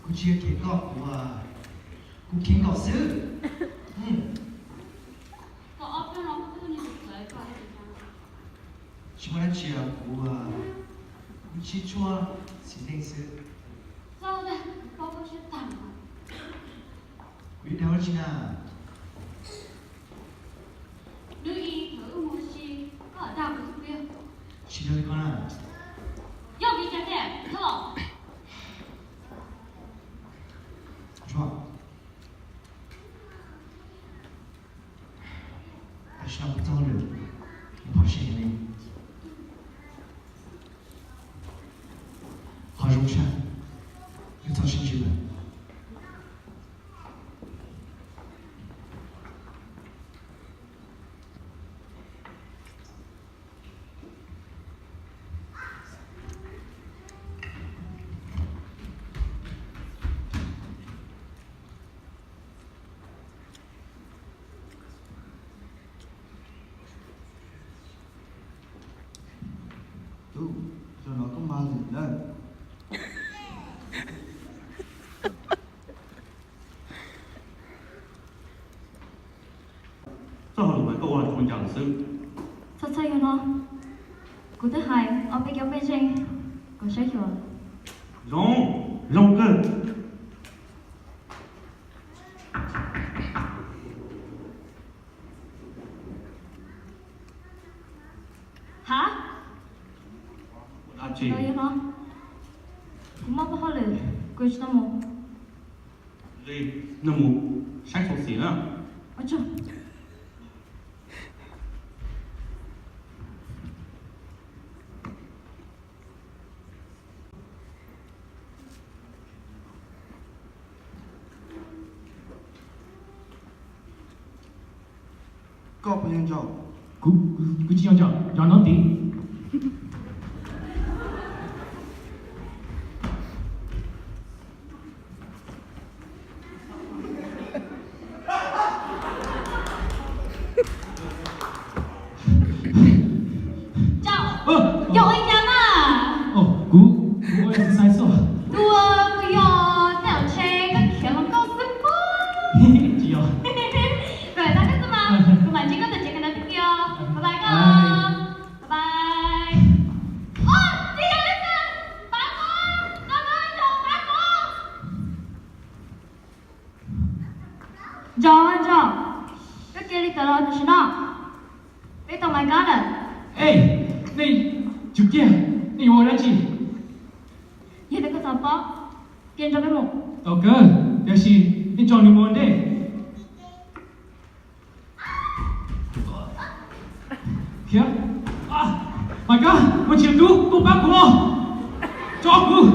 Kuv tsis yog khiav koj, kuv, kuv khiav nkaum xwb. Tsis muaj dab tsi, kuv, kuv sib tshuaj xim neej xwb. Kuv yuav dag dab tsi na? Tsis dag li ko na. Ntsuag, tam sim no kuv txoj hauj lwm, kuv pom seb li. Qhov zoo tshaj, wb txhob sib ntsib lawm. Tub, zaum no koj mag lawm. Txoj hauj lwm mas koj ua tsis ua ncaj lawm xwb. Txhob txhawj yog no, kuv twb hais ob peb cov pej xeem kom saib xyuas. Zoo, zoo kawg. Ha? Yog no, kuv muaj pab hauj lwm, kuv tsis tau mus. Li, nws mus saib txhua xim na. Ua tsaug. Koj puas yog Nco? Kuv, kuv tsis yog Nco, Nco no tid. Yog ua li cas na? Kuv, kuv ua exercise xwb. Ua, kuv yog tej tsheb koj khiav hluas nkauj xwb pob. Tsis yog. Kuv mam ntsib koj tom tsev kawm ntawv tiag tiag. Bye bye koj. Bye bye. Os, tsis yog li cas, pab kuv, koj, koj, koj, pab kuv. Nco, Nco, koj cia li tawm los tam sim no, peb tau maiv kab lawm. Ej, nej tsum kiag, nej yuav ua dab tsi? Yog tias koj xav paub, cia nrog peb mus. Tau kawg, tiam sis nej tso nws mus ua ntej. Khiav. Maiv Kab, Maiv Tsis Tub, tuaj pab kuv, tso kuv.